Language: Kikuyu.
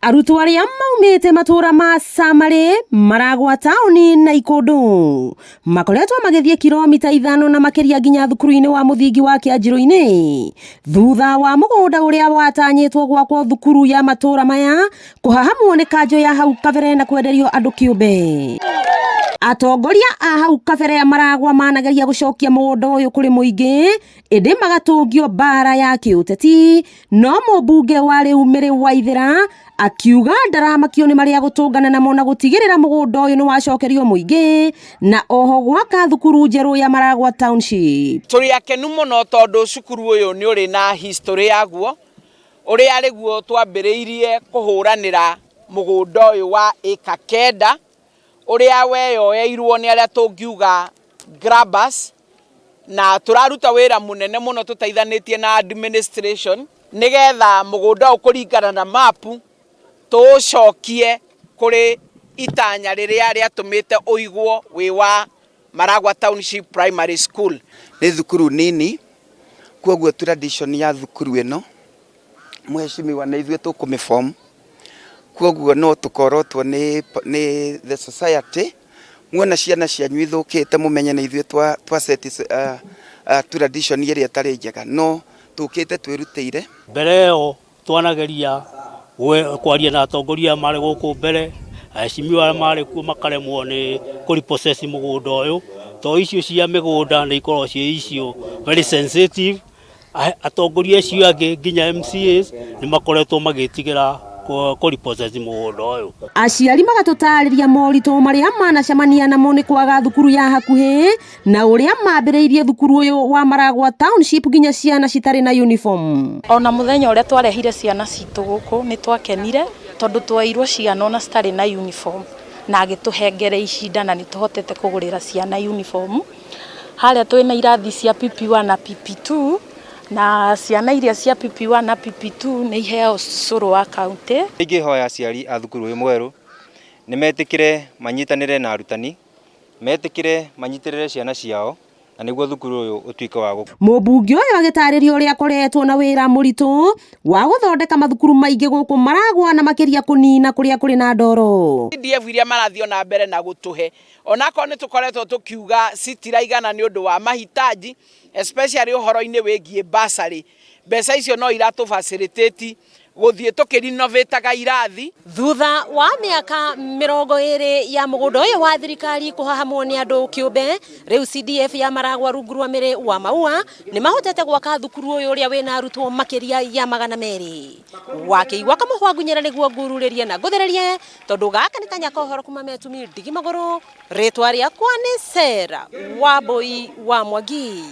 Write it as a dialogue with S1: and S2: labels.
S1: Arutwo arĩa maumĩte matũra ma Samarĩ, Maragwa taũni na Ikũndũ makoretwo magĩthiĩ kiromita 5 na makĩria nginya thukuru-inĩ wa mũthingi wa Kĩanjirũ-inĩ thutha wa mũgũnda ũrĩa watanyĩtwo gwakwo thukuru ya matũra maya kũhahamwo nĩ kanjũ ya hau kabere na kwenderio andũ kĩũmbe. Atongoria a hau kabere Maragwa manageria gũcokia mũgũnda ũyũ kũrĩ mũingĩ ĩndĩ magatũngio mbara ya kĩũteti no mũmbunge wa rĩu Mary Waithera akiuga ndaramakio nĩ marĩa gũtũngana namo na gũtigĩrĩra mũgũnda ũyũ nĩ wacokerio mũingĩ na oho gwaka thukuru njerũ ya Maragwa Township.
S2: Tũrĩ akenu mũno tondũ cukuru ũyũ nĩ ũrĩ na history yaguo ũrĩa rĩguo twambĩrĩirie kũhũranĩra mũgũnda ũyũ wa ĩka 9 ũrĩa weyoeirwo nĩ arĩa tũngiuga grabbers, na tũraruta wĩra mũnene mũno tũteithanĩtie na administration nĩgetha mũgũnda ũyũ kũringana na mapu tũũcokie kũrĩ itanya rĩrĩa rĩatũmĩte ũigwo wĩ wa Maragwa Township Primary School.
S3: Nĩ thukuru nini, koguo tradition ya thukuru ĩno mheshimiwa nĩ ithuĩ tũkũmĩform, koguo no tũkorotwo nĩ the society. Muona ciana cianyu ithũkĩte mũmenye nĩ ithuĩ twa set tradition ĩrĩa ĩtarĩ njega, no tũkĩte twĩrutĩire.
S4: Mbere ĩyo twanageria kwaria na atongoria marĩ gũkũ mbere, aheshimiwa arĩa marĩ kuo makaremwo nĩ kũ repossess mũgũnda ũyũ, to icio cia mĩgũnda nĩ ikoragwo ciĩ icio very sensitive. Atongoria acio angĩ nginya MCAs nĩ makoretwo magĩtigĩra kũ repossess mũgũnda ũyũ.
S1: Aciari magatũtarĩria moritũ marĩa manacemania namo nĩ kwaga thukuru ya hakuhĩ na ũrĩa mambĩrĩirie thukuru ũyũ wa Maragwa Township nginya ciana citarĩ na uniform.
S5: Ona mũthenya ũrĩa twarehire ciana citũ gũkũ nĩ twakenire tondũ twoirwo ciana ona citarĩ na uniform na agĩtũhengere ihinda na nĩ tũhotete kũgũrĩra ciana uniform. Harĩa twĩna irathi cia PP1 na PP2 na ciana iria cia PP1 na PP2 nĩ iheagwo cũrũ wa county.
S6: Ingĩhoya aciari a thukuru ũyũ mwerũ nĩ metĩkĩre manyitanĩre na arutani, metĩkĩre manyitĩrĩre ciana ciao na nĩguo thukuru ũyũ ũtuĩke wa gũkũra.
S1: Mũmbunge ũyũ agĩtarĩria ũrĩa akoretwo na wĩra mũritũ wa gũthondeka mathukuru maingĩ gũkũ Maragwa na makĩria kũnina kũrĩa kũrĩ na ndoro.
S2: CDF iria marathiĩ ona mbere na gũtũhe onakorwo nĩ tũkoretwo tũkiuga citiraigana nĩ ũndũ wa mahitaji, especially ũhoro-inĩ wĩgiĩ bursary, mbeca icio no iratũ facilitate gũthiĩ tũkĩrinovĩtaga irathi.
S1: Thutha wa mĩaka 20 ya mũgũnda ũyũ wa thirikari kũhahamwo nĩ andũ kĩũmbe, rĩu CDF ya Maragwa rungu rwa Mary wa Maua nĩ mahotete gwaka thukuru ũyũ ũrĩa wĩna arutwo makĩria ya 200. Wakĩigua kamũhwa ngunyĩra nĩguo ngururĩrie na ngũthererie tondũ gaka nĩ kanya ka ũhoro kuma Metumi ndigi magũrũ. Rĩtwa rĩakwa nĩ Sarah Wambui wa Mwangi.